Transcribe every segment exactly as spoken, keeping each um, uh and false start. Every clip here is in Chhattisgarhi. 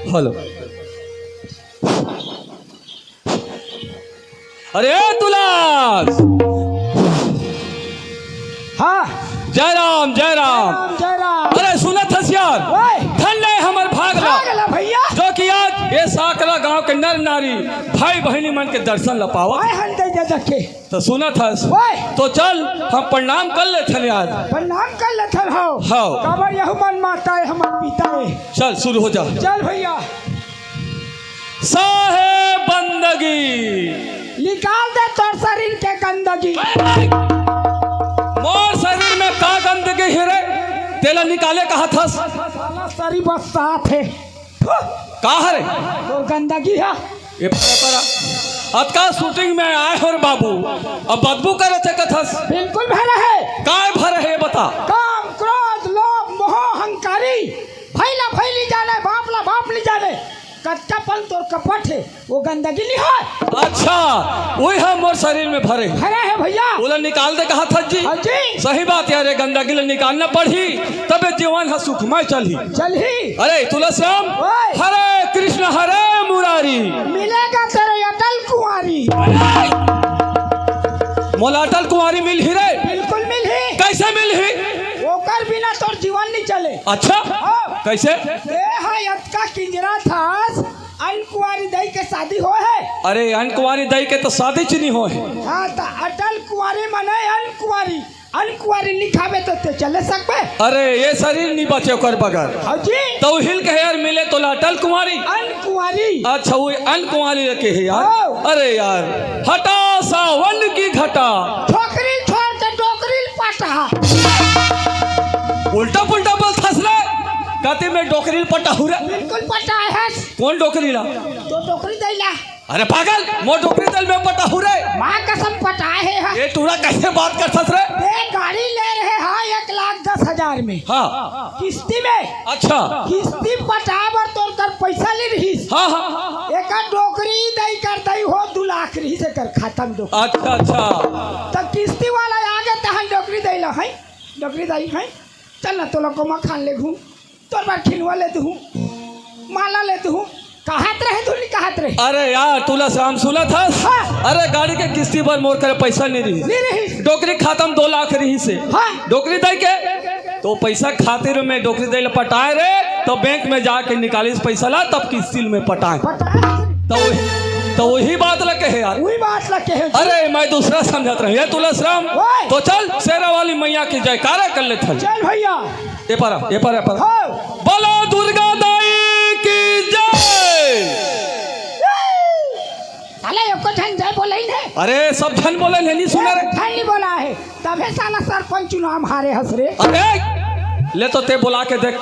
हेलो। अरे तुलास। हाँ। जय राम, जय राम। जय राम, जय राम। अरे सुनत हस यार, ओए। धन ले हमर भाग ला। भाग ला भैया। जो कि आज ये साकरा गांव के नर नारी, भाई बहिनी मन के दर्शन ला पावत। आए हन दे दे देखे। तो सुनत हस। ओए। तो चल हम प्रणाम कर लेथन यार। प्रणाम कर लेथन हो। हाँ। काबर यहू मन माता है, हमर पिता है। चल शुरू हो जा। चल भैया। साहे बंदगी। निकाल दे तोर शरीर के गंदगी। मोर शरीर में का गंदगी हे रे? तेला निकाले कहत हस? साला शरीर बस साफ हे। थू। का हरे? तोर गंदगी हे। ये परा परा। अतका shooting में आए हो रे बाबू, अब बदबू करे चकत हस। बिल्कुल भरे हे। काय भरे हे बता? काम, क्रोध, लोभ, मोह, अहंकारी। भैला भैली जाने, बापला बापली जाने। कतका पन तोर कपट हे, वो गंदगी नइ होय। अच्छा, वही ह मोर शरीर में भरे। भरे हे भैया। ओला निकाल दे कहत हस जी। हाँ जी। सही बात यार, ये गंदगी ला निकालना पड़ही, तबे जीवन ह सुखमय चलही। चलही। अरे तुलसीराम, ओए। हरे कृष्ण हरे मुरारी। मिलेगा तेरे अटल कुंवारी। मोला अटल कुंवारी मिलही रे? बिल्कुल मिलही। कैसे मिलही? ओकर बिना तोर जीवन नइ चले। अच्छा? हाँ। कैसे? ए हा अतका किंजरत हस, अनकुंवारी दई के शादी होय हे? अरे, अनकुंवारी दई के तो शादी च नइ होय हे। हाँ, त अटल कुंवारी मने अनकुंवारी। अनकुंवारी नइ खाबे तो ते चले सकबे? अरे, ये शरीर नइ बचे ओकर बगैर। हाँ जी। तो हिल कहे यार, मिले तोला अटल कुंवारी। अनकुंवारी। अच्छा, वो अनकुंवारी रखे हे यार। हाँ। अरे यार, हटा सावन की घटा। छोकरी छोड़ के डोकरी पटा। उल्टा पुल्टा बोलथस रे। कते में डोकरी पटा हूँ रे। बिल्कुल पटा हे। कौन डोकरी ला? तो डोकरी दई ला। अरे पागल, मोर डोकरी दई ल मैं पटा हूँ रे। माँ कसम पटा हे हा। ये टूरा कैसे बात करथस रे? ये गाड़ी ले रहे हा एक लाख दस हजार में। हाँ। किस्ती में। अच्छा। किस्ती पटा बर तोर कर पैसा नइ रहिस। हाँ, हाँ। एकर डोकरी दई कर दई हो दू लाख रहिस एकर खाता में डोकरी। अच्छा, अच्छा। त किस्ती वाला आगे तहन डोकरी दई ला है। डोकरी दई है। चल ना तोला कोमा खान ले घूम। तोर बर खिलवा ले दूँ, माला ले दूँ, कहत रहे तू नइ कहत रहे। अरे यार, तुलसीराम सुनत हस? हाँ। अरे गाड़ी के किस्ती बर मोर करा पैसा नइ रहिस। नइ रहिस। डोकरी खाता में दू लाख रहिस हे। हाँ। डोकरी दई के वो पैसा खातिर में डोकरी दाई ला पटाए रे, तो बैंक में जाके निकालिस पैसा ला, तब किस्ती में पटाए। पटाए। तो वही, तो वही बात ला कहे यार। वही बात ला कहे। अरे, मैं दूसरा समझत रहे, ये तुलसीराम। ओए। तो चल, शेरा वाली मैया की जयकारा कर लेथन। चल भैया। ये पारा, ये पारा, ये पारा। हाँ। बोलो दुर्गा दाई की जय। साला एको झन जय बोले ही नहीं। अरे, सब झन बोले नहीं, नहीं सुना रे। झन नहीं बोला है, तभे साला सरपंच चुनाव हारे हस रे। अरे, ले तो ते बोला के देख।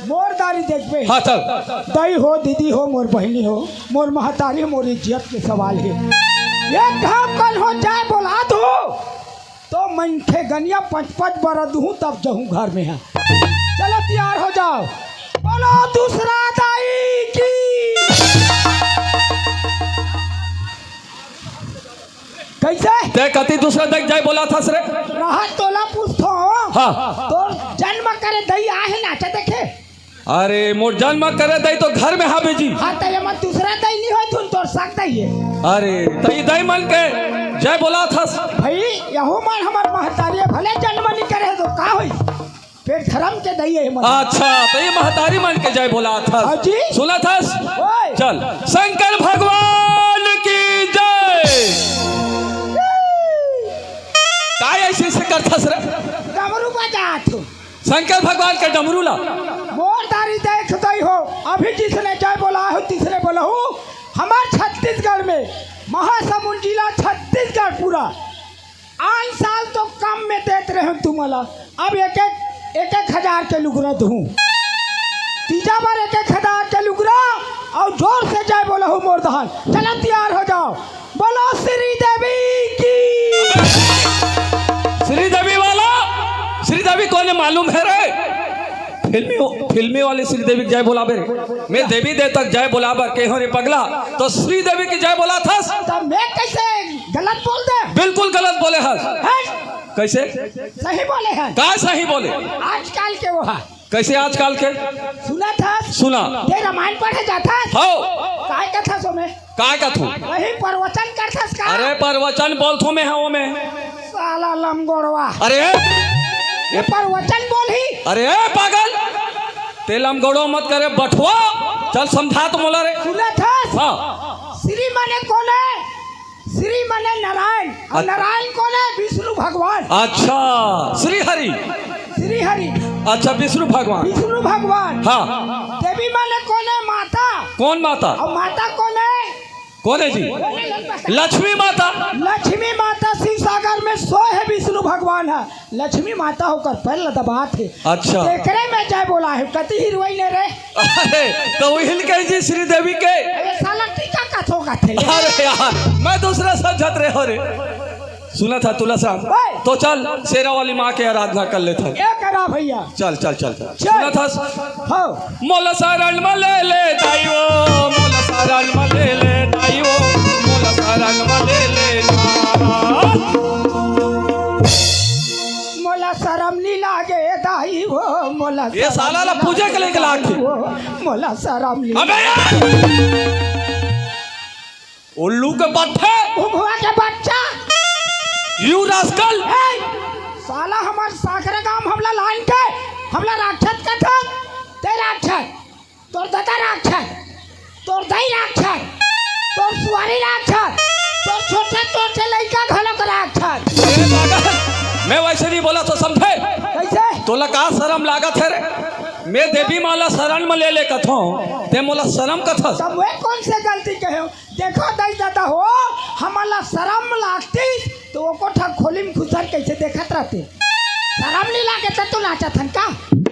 मोर दारी देखबे। हाँ, चल। दाई हो, दीदी हो, मोर बहिनी हो, मोर महतारी हो, मोर इज्जत के सवाल है। एक घाव कल हो जाए बोला दो, तो मनखे गनिया पच पच बर दूहूं, तब जहूं घर में है। चलो, तैयार हो जाओ, बोलो दूसरा दाई की। कैसे? ते कति दूसरा दाई जय बोलाथस रे? रहा तोला पूछथो। हाँ। तोर जन्म करे दाई आहे नाचा देखे? अरे, मोर जन्म करे दाई तो घर में हावे जी। हाँ, तो ये मत दूसरा दाई नहीं हो, तुम तोर साथ दाई है। अरे, तो ये दाई मन के जय बोलाथस। भाई, यहू मन हमर महतारी है, भले जन्म नहीं करे तो का होई? पेट धरम के दाई है मन। अच्छा, तो ये महतारी मन के जय बोलाथस। हाँ जी। सुनाथस? ओए। चल, शंकर भगवान की जय। काय ऐसे ऐसे करथस रे? डमरू बजात हूँ। शंकर भगवान के डमरू ला। मोर दारी देख दाई हो, अभी जिसने जय बोला हो, तीसरे बोला हो, हमार छत्तीसगढ़ में, महासमुंद जिला छत्तीसगढ़ पूरा, आन साल तो कम में देत रहे तुमला, अब एक एक, एक एक हजार के लुगरा दूं। तीजा बार एक एक हजार के लुगरा, और जोर से जय बोला हो मोर दहान। चलो, तैयार हो जाओ, बोलो श्री देवी की। श्री देवी वाला, श्री देवी कौन है मालूम है रे? फिल्मी, फिल्मी वाली श्री देवी की जय बोलाबे रे। मैं देवी देवता के जय बोलाबर के हो रे पगला, तो श्री देवी की जय बोलाथस। तब मैं कैसे गलत बोल दे? बिल्कुल गलत बोले हस। हैं? कैसे? सही बोले हैं। का सही बोले? आजकल के वो है। कैसे आजकल के? सुनाथस? सुना। ते रामायण पढ़े जाथस? हो। काय कथस ओमे? काय कथू? वही प्रवचन करथस का? अरे, प्रवचन बोलथो मैं, हाँ, मैं। साला लमगोड़वा। अरे। ये प्रवचन बोलही? अरे, पागल। ते लमगोड़ो मत करे, बठवा। चल, समझा तो मोला रे। सुनाथस? हाँ। श्री माने कौन है? श्री माने नारायण, और अच्छा। नारायण कौन है? विष्णु भगवान। अच्छा, श्री हरि। श्री हरि। अच्छा, विष्णु भगवान। विष्णु भगवान। हाँ। देवी माने कौन है? माता। कौन माता? और माता कौन है? कौन है जी? कौन है? लक्ष्मी माता। लक्ष्मी माता शिव सागर में सोए है, विष्णु भगवान है। लक्ष्मी माता होकर पैर ल दबात हे। अच्छा। तेकरे में जय बोला है, कति हीरोइन है रे। अरे, तो वही कही जी श्री देवी के। अरे साला टीका का थोका थे। अरे यार, मैं दूसरा समझत रहे हो रे। सुनाथस तुलसीराम। ओए। तो चल, शेरा वाली माँ के आराधना कर लेथन। ये करा भैया। चल, चल, चल, चल। चल। सुनाथस? हाँ। मोला शरण में ले ले दाई वो, मोला शरण में ले ले दाई वो, मोला शरण में ले ले ना। मोला शरम नी लागे दाई वो, मोला ये शरम साला ला नी पूजे के लागे लेके लाग दाई वो, मोला शरम नी अबे यार! उल्लू के बट्ठे! घुघुआ के बच्चा! You rascal! ए, साला हमार साखरे गांव हमला लान के, हमला राक्षस कथस, ते राक्षस। तोर ददा राक्षस, तोर दाई राक्षस, तोर सुवारी राक्षस, तोर छोटे छोटे लइका घलोक राक्षस। ए पागल, मैं वैसे नहीं बोला तो समझे? कैसे? तोला का शरम लागत है रे? मैं देवी माँ ला शरण में ले ले कथों, ते मोला शरम कथस। तब वे कौन से गलती कहे हो? देखो दाई ददा हो, हमला शरम लागती तो ओको ठा खोली में घुसर कैसे देखत रहते? शरम नी लागे त तू नाचत हन का?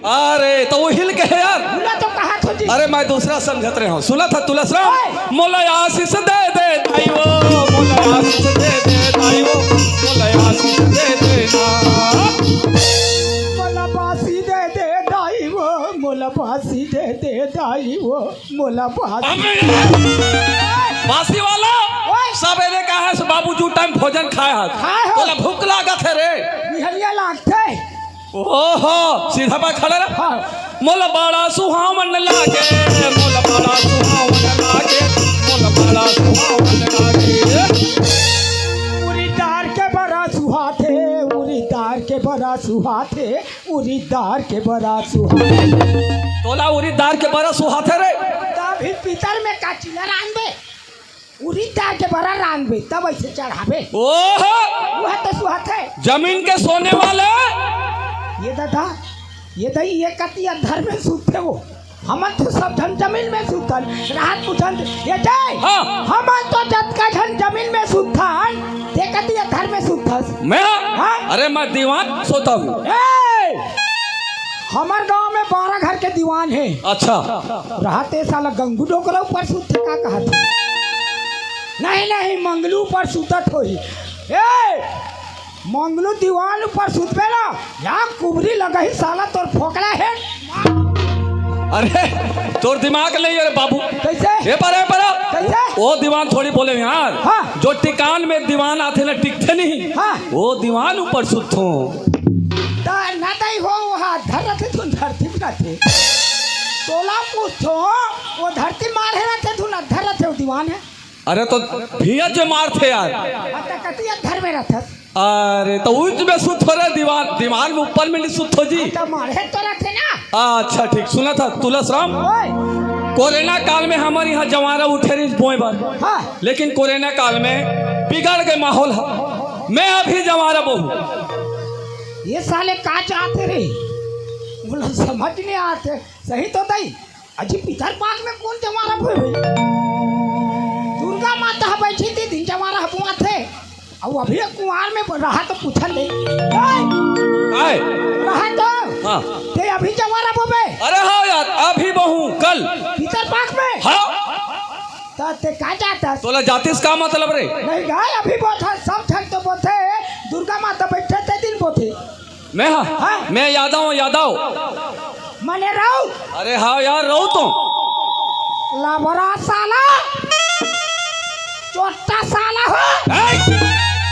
अरे, तो वो हिल के है यार। बोला तो कहा थो जी। अरे, मैं दूसरा समझत रहे हूँ। सुनाथस तुलसीराम। ओए। मोला आशीष दे दे दाई वो, मोला आशीष दे दे दाई वो, मोला आशीष दे दे ना। मोला फांसी दे दे दाई वो, मोला फांसी दे दे दाई वो। मोला बासी। अबे यार, बासी वाला। ओए। सबेरे का है से बाबू जू टाइम भोजन खाए हस। खाए हो। तोला भूख लागत है रे। बिहनिया लागथे। ओहो, सीधा पा खड़ा रह। हाँ। मोला बड़ा सुहावन लागे, मोला बड़ा सुहावन लागे, मोला बड़ा सुहावन लागे। उरी दार के बड़ा सुहाथे, उरी दार के बड़ा सुहाथे, उरीद दार के बरा सुहाथे। तोला उरीद दार के बरा सुहाथे रे। तभी पितर में का चिला रांधबे? उरीद दार के बरा रांधबे, तब अइसे चढ़ाबे। ओहो! वह तो सुहाथे। जमीन के सोने वाले। ये दादा, ये दई, ये कति अधर में सुतथे वो। हमन तो सब झन जमीन में सुतन। राहत पूछन, ये जय, हाँ। हमन तो जतका झन जमीन में सुतन, ते कति अधर में सुतस? मैं? हाँ? अरे, मैं दीवान सोता हूँ। ए! हमर गांव में बारह घर के दीवान हे। अच्छा। राहत ए साला गंगू डोकरा ऊपर सुतथे का कहत हे? नहीं, नहीं, मंगलू ऊपर सुतत होही। ए! मंगलू दीवान ऊपर सुतबे ना, या कुबरी लगही साला तोर फोकला हे। अरे, तोर दिमाग नहीं हे रे बाबू। कैसे? ए पर, ए पर। कैसे? वो दीवान थोड़ी बोले यार। हाँ। जो टिकान में दीवान आथे ना, टिकथे नहीं। हाँ। वो दीवान ऊपर सुतथों। त ना तई हो, वो हाथ धर रथे, तू धरती पे रथे। तोला पूछो, वो धरती मार हे रथे, तू ना धर रथे, वो दीवान हे। अरे तो भैया जो मारथे यार। अब तक कति अधर में रथस? अरे तो ऊंच में सुत हो रे दीवान, दीवान में ऊपर में नहीं सुत हो जी। अब तो मारे तो रथे ना। अच्छा ठीक, सुना था तुलस राम। ओए। कोरोना काल में हमर यहाँ जवारा उठे रहिस बोए बर। हाँ। लेकिन कोरोना काल में बिगड़ गए माहौल ह। मैं अभी जवारा बोहूँ। ये साले का चाहते रे? बोला समझ नहीं आते। सही तो दई। अजी, पितर पाक में कौन जवारा बोए भाई? दुर्गा माता ह बैठी थी, दिन जवारा ह बोआथे। अउ अभी कुंवार में रहा तो पूछन दे। ए! काय? रहा तो। हाँ। ते अभी जवारा बोबे? अरे हाँ यार, अभी बोहूँ, कल। पितर पाक में? हाँ। त ते का जाता? तोला जातिस का मतलब रे? नहीं गा, अभी बोथा, सब झन तो बोथे, दुर्गा माता बैठे ते दिन बोथे। मैं हाँ? हाँ। मैं यादव हूँ, यादव। मने राउत? अरे हाँ यार, राउत हूँ। लबरा साला, चोट्टा साला हो। ए!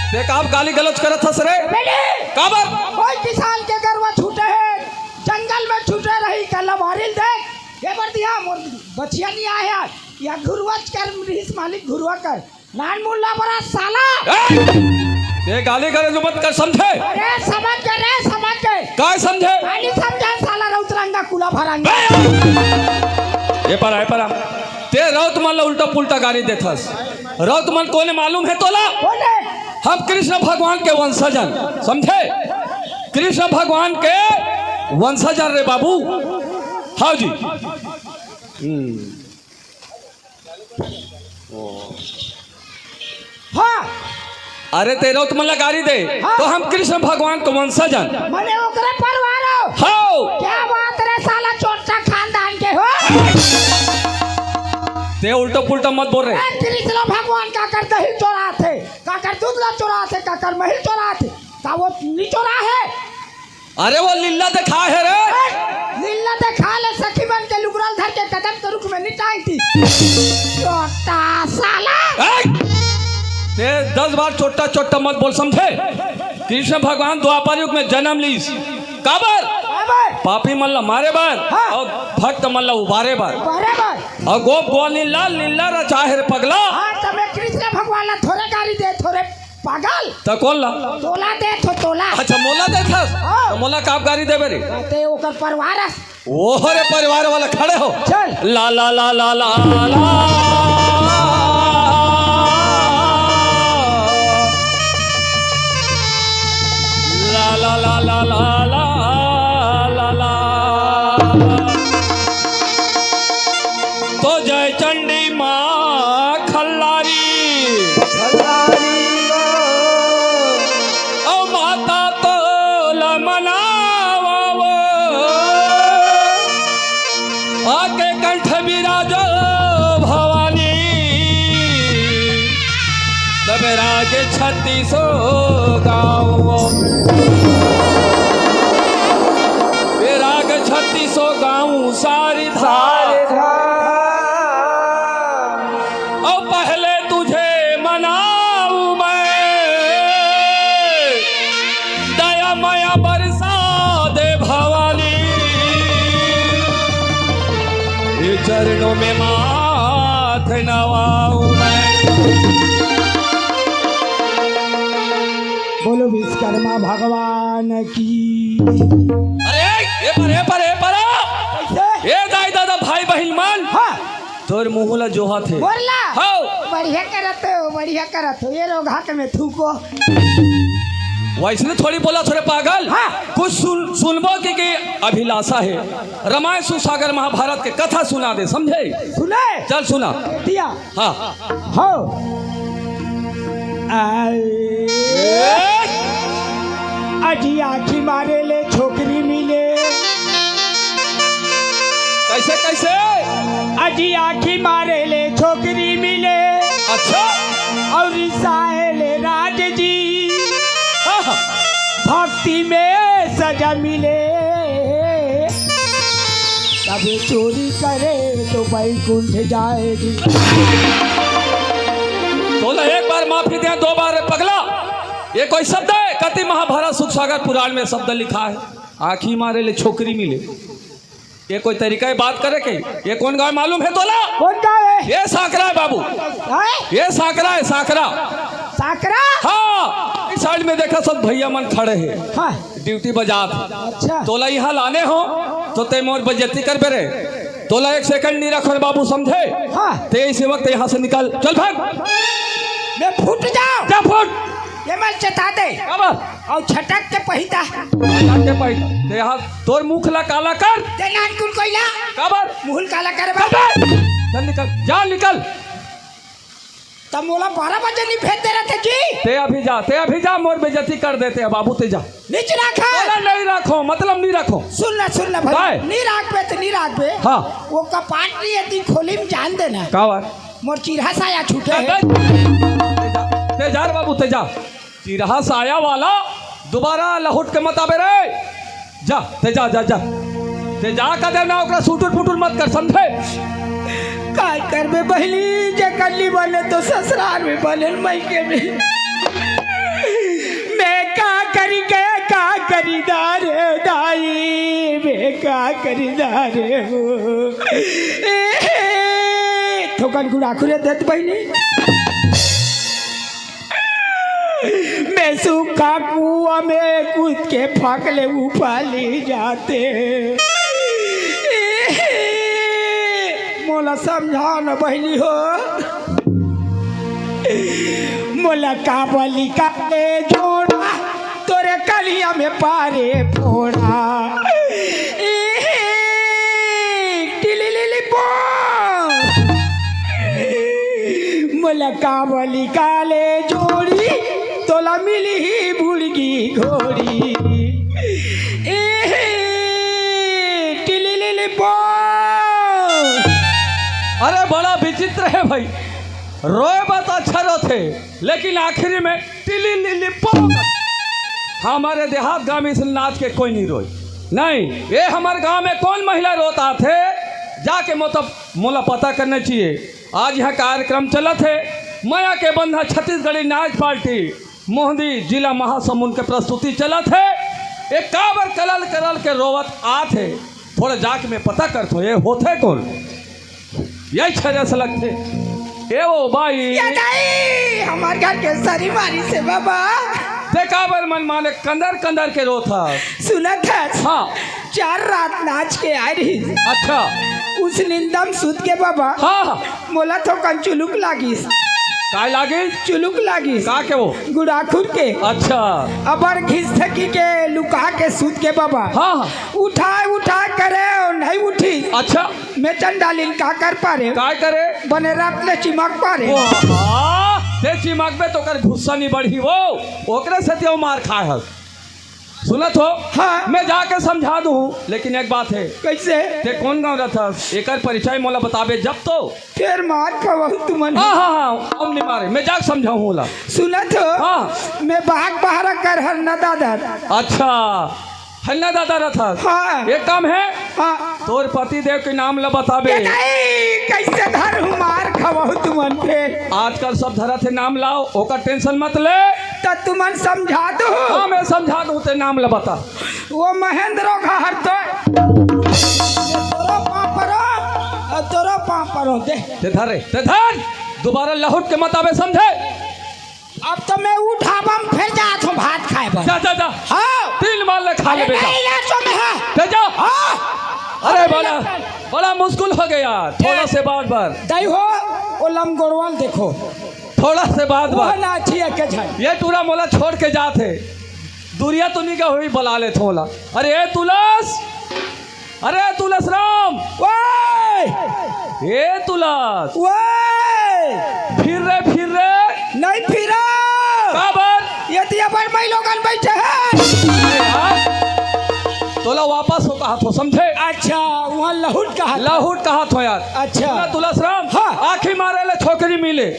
देख, आप गाली गलौज करत हस रे। बेटी! काबर? कोई किसान के गरवा छूटे हे, जंगल में छूटे रही, कल मारिल देख। ये बर दिया, मोर बछिया नहीं आया, या घुरवा कर, रिस मालिक घुरवा कर। नान मुल्ला बड़ा साला। ए! ये गाली गलौज मत कर, समझे? अरे समझ गए रे, समझ गए। काय समझे? गाली समझा साला, रौत रंगा कुला भरंगा। ए! ये पर आ, ये पर आ। ते रौत मन ला उल्टा पुल्टा गाली देथस। रौत मन कोने मालूम हे तोला? कोने? हम कृष्ण भगवान के वंशजन, समझे? कृष्ण भगवान के वंशजन रे बाबू। हाँ जी। हम्म। हाँ। अरे ते रौत मन ला गारी दे, हाँ। तो हम कृष्ण भगवान के वंशजन। मने ओकरे परिवार हो? हाँ। क्या बात रे साला, चोट्टा खानदान के हो। ते उल्टा पुल्टा मत बोल रे। ए, कृष्ण भगवान काकर दही चोराथे, काकर दूध ला चोराथे, काकर मही चोराथे, का वो नी चोराहे? अरे वो लीला देखा हे रे। ए, लीला देखा ले, सखी मन के लुगरा ल धर के कदम के रुख में नी टांगती। चोट्टा साला। ए, ते दस बार चोट्टा चोट्टा मत बोल, समझे? कृष्ण भगवान द्वापर युग में जन्म लीस। काबर? काबर? पापी मन ला मारे बर हाँ। अउ भक्त मन ला उबारे बर। उबारे बर। अउ गोप गोवालिन ला लीला रचाहे रे पगला। हाँ, त मैं कृष्ण भगवान ला थोरे गारी दे, थोरे पागल। त कोन ला? तोला देथों, तोला। अच्छा, मोला देथस? हाँ। त मोला काबर गारी देबे रे? ते ओकर परिवार अस। ओहरे परिवार वाला खड़े हो। चल। ला, ला, ला, ला, ला, ला। ला, ला, ला, ला, ला, ला, ला, ला। तो जय चंडी माँ खल्लारी। खल्लारी ओ। ओ माता तोला मनावा वो। आके कंठ बिराजो भवानी। तब राग छत्तीसो गाँव। ये राग छत्तीसो गाँव सारी धार। सारी धार। और पहले तुझे मनाऊं मैं, दया माया बरसा दे भवानी, ये चरणों में माथ नवाऊं मैं। बोलो विश्वकर्मा भगवान। अरे, ए पर, ए पर, ए पर। कैसे? ए दाई दादा, भाई बहिन मन। हाँ। तोर मुंह ला जोहत हे। बोल ला। हाँ। बढ़िया करत हो, बढ़िया करत हो। ये लोग हाथ में थूको। वैसने थोड़ी बोला, थोड़े पागल। हाँ। कुछ सुन, सुनबो के, के अभिलाषा हे। रामायण, सुसागर, महाभारत के कथा सुना दे, समझे? सुने। चल सुना। दिया। हाँ। हो। आए। ए? अजी आँखी मारे ले छोकरी मिले। कैसे, कैसे? अजी आँखी मारे ले छोकरी मिले। अच्छा। और रिसाए ले राज जी। हाँ, हाँ। भक्ति में सजा मिले। कभी चोरी करे तो बैकुंठ जाएगी। तोला एक बार माफी दे, दो बार रे पगला। ये कोई शब्द हे? कति महाभारत सुखसागर पुराण में शब्द लिखा हे, आँखी मारे ले छोकरी मिले। ये कोई तरीका हे बात करे के? ये कौन गाँव हे मालूम हे तोला? कौन गाँव हे? ये सांकरा हे बाबू। हैं? ये सांकरा हे, सांकरा। सांकरा? हाँ, इस साइड में देखा, सब भैया मन खड़े हे। हाँ। ड्यूटी बजात हे। अच्छा। तोला यहाँ लाने हों तो तैं मोर बेइज्जती करबे रे। तोला एक सेकंड नहीं रखों रे बाबू, समझे? हाँ। तैं इसी वक्त यहाँ से निकल, चल भाग। मैं फूट जाऊँ। जा फूट। ये मत चेता दे। काबर? और छटक के पहिता। छटक के पहिता। तैं यहाँ तोर मुख ला काला कर। तैं नानकुन कोइला। काबर? मुहूँ ल काला करे चल बा। बे। चल निकल, जा निकल। त मोला बारह बजे नहीं भेज दे रहे थे जी। तैं अभी जा, तैं अभी जा, मोर बेइज्जती कर देते हैं बाबू, तैं जा। नहीं राखा। बोला नहीं रखों, मतलब नहीं रखों। सुन ना, सुन ना भाई। काय? नहीं राखबे त नहीं राखबे। हाँ। वो कपाट नहीं हे, ती खोली में जान देना। काबर? मोर चिरहा साया छूटे हे। तैं जा, तैं जा रे बाबू, तैं जा। चिरहा साया वाला दोबारा लहुट के मत आबे रे। जा, तैं जा, जा, जा। तैं जा कदे ना, ओकरा सुटुर पुटुर मत कर, समझे? काय करबे बहिनी, जे कल्ली बने तो ससुराल में बने, मइके में। मैं का करी के, का करी दारे दाई, मैं का करी दारे हो। ए, थोकन गुड़ाखुरे देत बहिनी। मैं सूखा कुआं में कूद के फकले उफाली जाते। मोला समझा न बहिनी हो, मोला काबली काले जोड़ा, तोरे कलिया में पारे फोड़ा। टिली लिली पो। मोला काबली काले जोड़ी, तोला मिली ही बुड़गी घोड़ी। ए हे, टिलिलिलिपो। अरे बड़ा विचित्र हे भाई, रोए बर त अच्छा रोथे, लेकिन आखिरी में टिलिलिलिपो। हमर देहात गांव में इस नाच के कोई नहीं रोय। नहीं, ये हमर गांव में कौन महिला रोत आथे, जाके मोला पता करना चाहिए। आज यहाँ कार्यक्रम चलत हे, मया के बंधा छत्तीसगढ़ी नाच पार्टी मोहदी जिला महासमुंद के प्रस्तुति चलत हे। ए काबर कलल कलल के रोवत आत हे, थोड़ा जाके मैं पता करथों, ये होथे कौन? यही छरे से लगथे। ए ओ बाई। ये दाई, हमर घर के सरी मारी से बाबा। ते काबर मन माने कंदर कंदर के रोत हस? सुनत हस? हाँ। चार रात नाच के आए रही। अच्छा। उस निंदम सुत के बाबा। हाँ, हाँ। मोला थोकन चुलुक लागिस। काय लागिस? चुलुक लागिस। का के वो? गुड़ाखुर के। अच्छा। अबर घिस थकी के लुका के सुत के बाबा। हाँ, हाँ। उठाए, उठाए करे, नहीं उठी। अच्छा। मैं चंडालिन का कर पारे? काय करे? बने रात ले चिमक पारे। वाह, ते चिमकबे त ओकर गुस्सा नहीं बढ़ी वो, ओकरे से ते मार खाए हस। सुनत हो? हाँ। मैं जाके समझा दूँ, लेकिन एक बात हे। कैसे? ते कौन गाँव रहथस? एकर परिचय मोला बताबे जब तो। फेर मार खवाहू तुमन। हाँ, हाँ, हाँ, अब नहीं मारे, मैं जाके समझाहूँ ओला। सुनत हो? हाँ। मैं बाग बहरा कर हर न दादर। अच्छा, हन्ना दादा रहथस। हाँ। एक काम हे, हाँ। तोर पति देव के नाम ला बताबे। ए दाई, कैसे धरहूँ मार खवाहू तुमन फेर? आजकल सब धरत हे नाम लाव, ओकर tension मत ले। त तुमन समझा दो। हाँ, मैं समझा दूँ, ते नाम ला बता। वो महेंद्र घर तो तोरो पाँव परो, अउ तोरो पाँव परो दे। ते धर रे, ते धर। दोबारा लहुट के मत आबे, समझे? अब तो मैं उठाबम, फिर जात हूँ भात खाए बर। जा, जा, जा। हाँ। तीन बार ले खा अरे लेबे जा। नहीं, ले तो मैं, हाँ। जा, जा। हाँ। अरे अरे बड़ा, नहीं। बड़ा मुश्किल हो गया। थोड़ा ए, से बात बर। दई हो, वो लमगोड़वा ल देखो। थोड़ा से बात वो बर। ना अच्छी है के झन। ये टूरा मोला छोड़ के जात हे। दूरिया तो नहीं का हुई, बुला ले थोला। अरे ए तुलस, अरे तुलस राम। ओए! ए तुलस। ओए! फिर रे, फिर रे। नहीं फिरा। काबर? ये दिया पर मैं लोगन बैठे हैं। अरे यार, तोला वापस हो कहा थो, समझे? अच्छा, वहाँ लहुट कहा था। लहुट कहा थो यार। अच्छा। सुना तुलस राम, हाँ। आँखी मारे ले छोकरी मिले।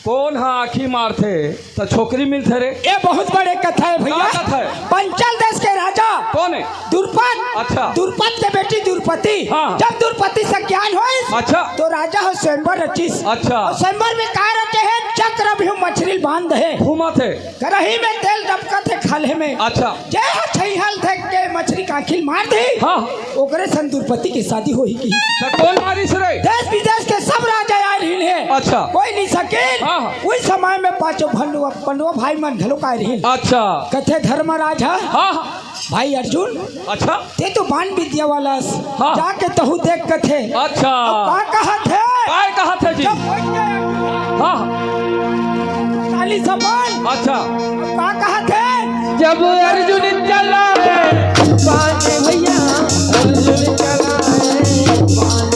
कोन ह आँखी मारथे त छोकरी मिलथे रे? ये बहुत बड़े कथा है भैया। का कथा है? पंचल देश के राजा कोन है? द्रुपद। अच्छा। द्रुपद के बेटी द्रौपदी। हाँ। जब द्रौपदी से ज्ञान होइस, अच्छा। तो राजा हो स्वयंवर रचिस। अच्छा। और स्वयंवर में का रचे है? चक्रव्यूह मछली बांध है। घूमत है। करही में तेल डबकत है खाल्हे में। अच्छा। जे ह छइहल देख के मछली के आँखी ल मार दे, हाँ। ओकरे संग द्रौपदी के शादी होही की। त कोन मारिस रे? देश विदेश के सब राजा आए रहिन हे। अच्छा। कोई नहीं सकिन। हाँ, हाँ। उही समय में पांचों भंडवा, पंडवा भाई मन घलो आए रहिन। अच्छा। कथे धर्मराज ह, हाँ, हाँ। भाई अर्जुन, अच्छा। ते तो बाण विद्या वाला हस, हाँ। जाके तहू देख कथे। अच्छा। अब का कहत हे? काय कहत हे जी? जब कोई के हाँ। काली समान। अच्छा। अब का कहत हे? जब अर्जुन चलाए बाण भैया, अर्जुन चलाए बाण।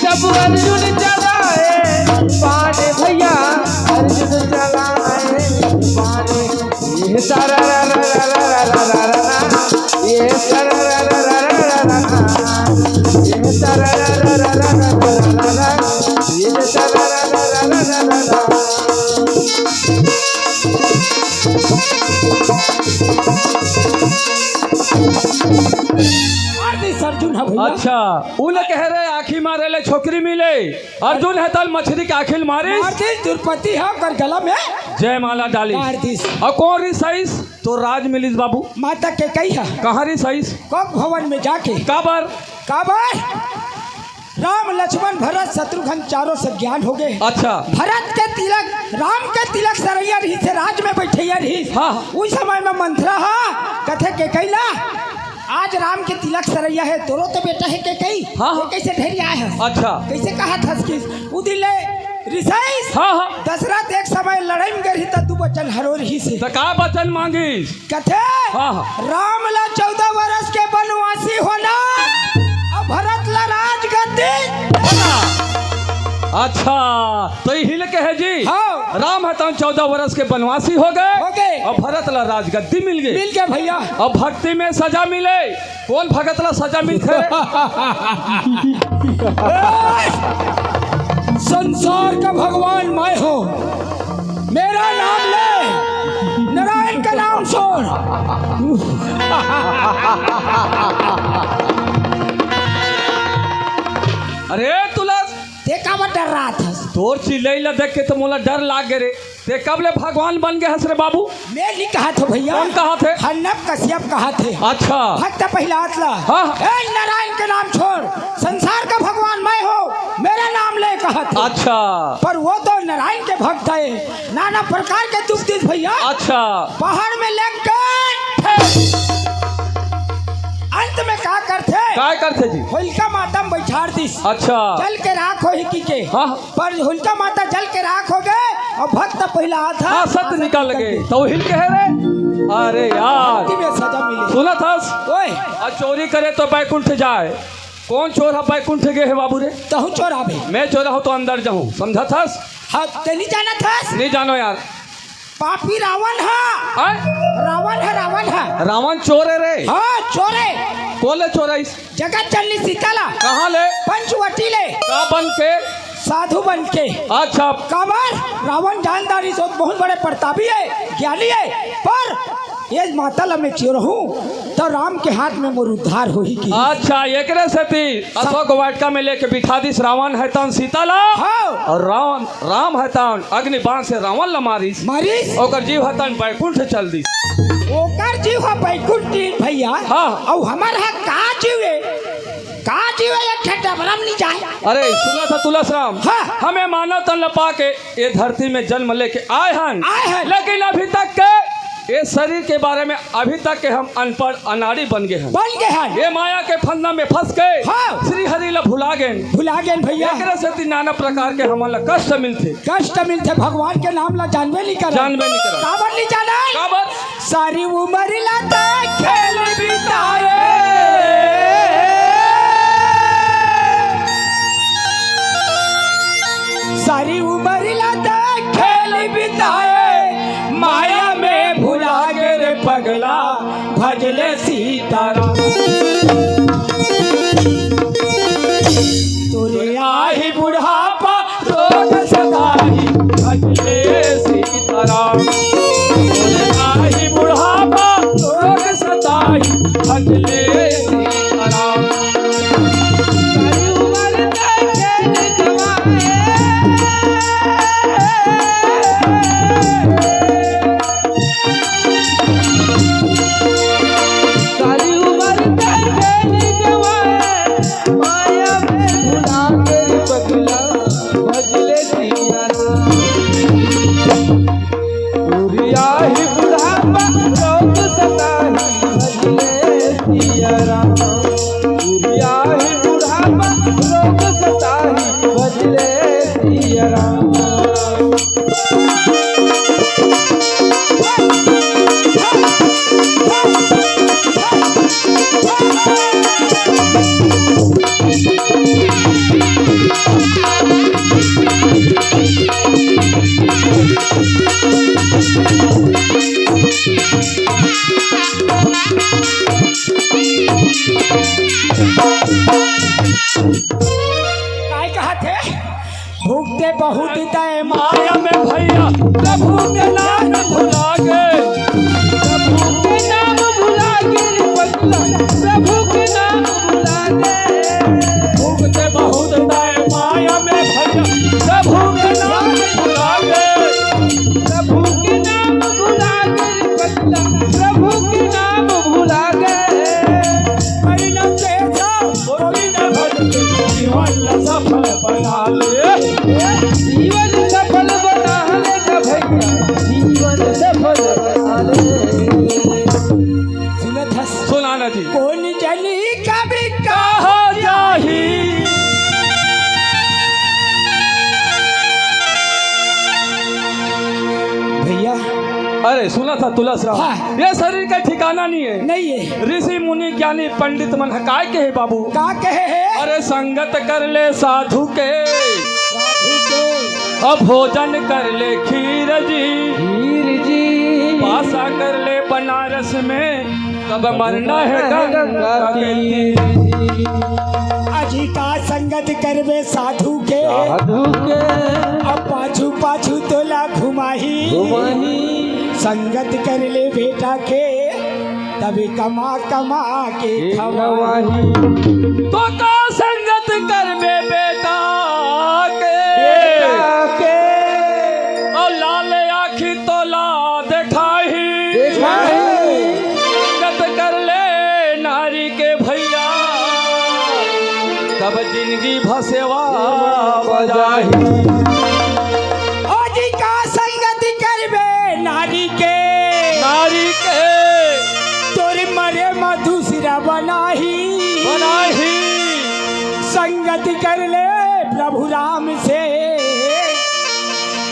जब अर्जुन चलाए बाण भैया, अर्जुन चलाए बाण। ये सारा रा रा रा रा रा रा रा रा। ये सारा रा रा रा रा रा रा रा। ये सारा रा रा रा रा रा रा रा रा। ये सारा रा रा रा रा रा रा रा। मार दिस अर्जुन ह भैया। अच्छा, उ ल कहे रे आँखी मारे ले छोकरी मिले। अर्जुन ह तल मछरी के आँखी ल मारिस। मार दिस, द्रौपदी ह ओकर गला में जयमाला डालिस। मार दिस। अउ कोन रिसाइस? तो राज मिलिस बाबू। माता कैकई ह। कहाँ रिसाइस? कोप भवन में जाके। काबर? काबर? राम, लक्ष्मण, भरत, शत्रुघ्न चारों से ज्ञान हो गए। अच्छा। भरत के तिलक, राम के तिलक सरैया रहिस हे, राज में बैठैया रहिस। हाँ, हाँ। उही समय में मंथरा ह कथे कैकई ला, आज राम के तिलक सरैया हे, तोरो तो बेटा हे कैकई, हाँ, हाँ। ये कैसे ढेरिया हे? अच्छा। कैसे कहत हस कि उ दिन ले रिसाइस? हाँ, हाँ। दशरथ एक समय लड़ाई में गे रहिस त दू बचन हरो रहिस हे। त का बचन मांगिस? कथे, हाँ, हाँ। राम ला चौदह वर्ष के वनवासी होना, अउ भरत ला राजगद्दी। अच्छा, तो यही ले कहे जी, हाँ। राम ह तन चौदह वर्ष के वनवासी हो गए, हो गए। अउ भरत ला राजगद्दी मिल गई। मिल गए भैया। अउ भक्ति में सजा मिले, कोन भगत ला सजा मिलथे? संसार का भगवान मैं हूँ, मेरा नाम ले, नारायण का नाम छोड़। अरे तुलस, ते काबर डर्रात हस? तोर चिल्लई ला देख के तो मोला डर लाग गे रे। ते कब ले भगवान बन गे हस रे बाबू? मैं नहीं कहत हो भैया। कोन कहत हे? हन्नप कश्यप कहत हे। अच्छा। भक्त प्रहलाद ला। हाँ। ए, नारायण के नाम छोड़, संसार का भगवान मैं हूँ, मेरा नाम ले कहत हे। अच्छा। पर वो तो नारायण के भक्त हे, नाना प्रकार के दुख दिस भैया। अच्छा। पहाड़ में लग गए। अंत में का करथे? काय करथे जी? होलिका माता में बैठार दिस। अच्छा। जल के राख होही की के। हाँ। पर होलिका माता जल के राख हो गए अउ भक्त प्रहलाद ह हाँ, सत निकल गए। तो हिल के है रे। अरे यार। भक्ति में सजा मिले। सुनत हस? ओए। आ चोरी करे तो बैकुंठ जाए। कोन चोर ह बैकुंठ गे हे बाबू रे? तहूँ चोर आबे। मैं चोर हूँ तो अंदर जाहूँ, समझत हस? हाँ, ते नहीं जानत हस? नहीं जानो यार। पापी रावण ह। हैं? रावण ह, रावण ह। रावण चोर हे रे। हाँ, चोर हे। कोन ले चोराइस? जगत जननी सीता ला। कहाँ ले? पंचवटी ले। का बन के? साधु बन के। अच्छा। काबर? रावण जानदारी से बहुत बड़े प्रतापी हे, ज्ञानी हे, पर ये माता ला मैं चोरहूँ, तो राम के हाथ में मोर उद्धार होही की। अच्छा, एकरे सेती अशोक वाटिका में लेके बिठा दिस रावण ह तन सीता ला। हाँ। अउ रावण, राम ह तन अग्नि बाण से रावण ला मारिस। मारिस। ओकर जीव ह तन बैकुंठ चल दिस। ओकर जीव ह बैकुंठ भैया। हाँ। अउ हमर ह का जीव हे? का जीव हे? एक ठन डबरा हम नहीं जाए। अरे सुना था तुलस राम, हाँ। हमें मानव तन ल पा के ये धरती में जन्म लेके आए हन, आए हन। लेकिन अभी तक के ये शरीर के बारे में अभी तक के हम अनपढ़ अनाड़ी बन गए हन। बन गए हन। ये माया के फंदा में फंस के हाँ। श्री हरि ला भुला गए। भुला गए भैया। एकरे सेती नाना प्रकार के हमन ला कष्ट मिलथे। कष्ट मिलथे, भगवान के नाम ला जानबे नहीं करन। जानबे नहीं करन। काबर नहीं जानन? काबर? सारी उमर ला ते खेल बिताए। सारी उमर ला ते खेल बिताए, माया में भुला गे रे पगला, भजले सीताराम। तोरे आही बुढ़ापा रोग सदाई, भजले सीताराम। तोरे आही बुढ़ापा रोग सदाई, भजले सीताराम। सारी उमर तक खेल गवाए, माया में भुला के पगला, भजले सिया राम। उरिया ही बुढ़ापा रोग सताही, भजले सिया राम। उरिया ही बुढ़ापा रोग सताही, भजले सिया राम। काय कहत हे? भुगते बहुत तय माया में भैया, प्रभु के नाम भुला गे। प्रभु के नाम भुला गे रे पगला, प्रभु के नाम भुला गे। भुगते बहुत तय माया में भैया, प्रभु के नाम भुला गे। प्रभु के नाम भुला गे रे पगला, प्रभु के नाम भुला गे। कहीं ना तेजा, वो भी ना भटके, जीवन ला सफल बना ले। जीवन सफल बना ले ना भैया, जीवन सफल बना ले। सुनत हस? सुना ना जी। कोन जनी कभी कहाँ जाही? भैया। अरे सुना था तुलस राम, हाँ। ये शरीर का ठिकाना नहीं है। नहीं है। ऋषि मुनि ज्ञानी पंडित मन ह काय कहे बाबू? का कहे हे? अरे संगत कर ले साधु के, साधु के। अब भोजन कर ले खीर जी, खीर जी। पासा कर ले बनारस में, तब मरना है गंगा के तीर जी। अजी का संगत करबे साधु के, साधु के। अब पाछू पाछू तोला घुमाही, घुमाही। संगत कर ले बेटा के, तभी कमा कमा के खवाही। तो का संगत करबे बेटा के, बेटा के। और लाल आँखी तोला देखाही। देखाही। संगत कर ले नारी के भैया, तब जिंदगी भसेवा बजाही। ओ जी का संगति करबे नारी के, नारी के। तोर मरे म दूसरा बनाही, बनाही। संगति कर ले प्रभु राम से,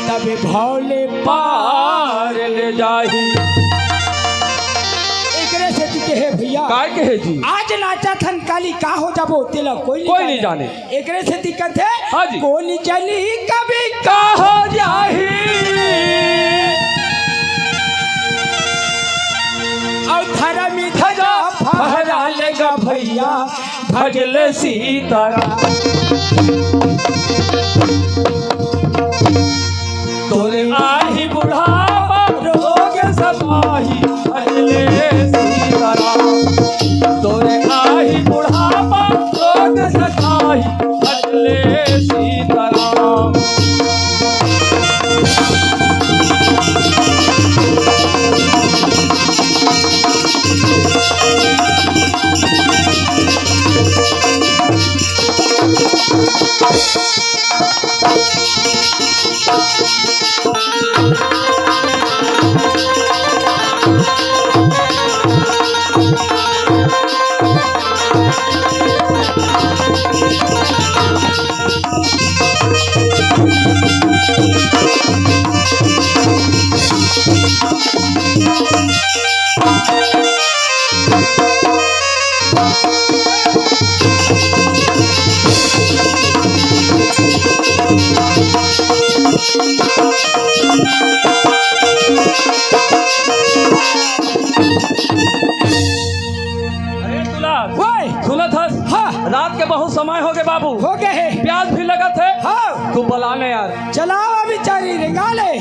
तबे भव ले पार ले जाही। एकरे सेती कहे भैया, काय कहे जी? आज नाचा थन काली का हो जाबो, तेला कोई नहीं कोई नहीं जाने। जाने। एकरे सेती कथे, हाँ जी। कोन जनी कभी कहाँ जाही। अउ धरमी ध्वजा फहरा लेगा भैया, भजले सीताराम। तोरे आही बुढ़ापा रोग सताही, भजले सीताराम। तोरे आही बुढ़ापा रोग सताही, भजले सीताराम। अरे दुलार, ओए! सुनत हस? हाँ। रात के बहुत समय हो गए बाबू। हो गए हे। प्यास भी लगत हे। हाँ। तू बला ने यार। चलाओ अभी चारी रेंगा ले।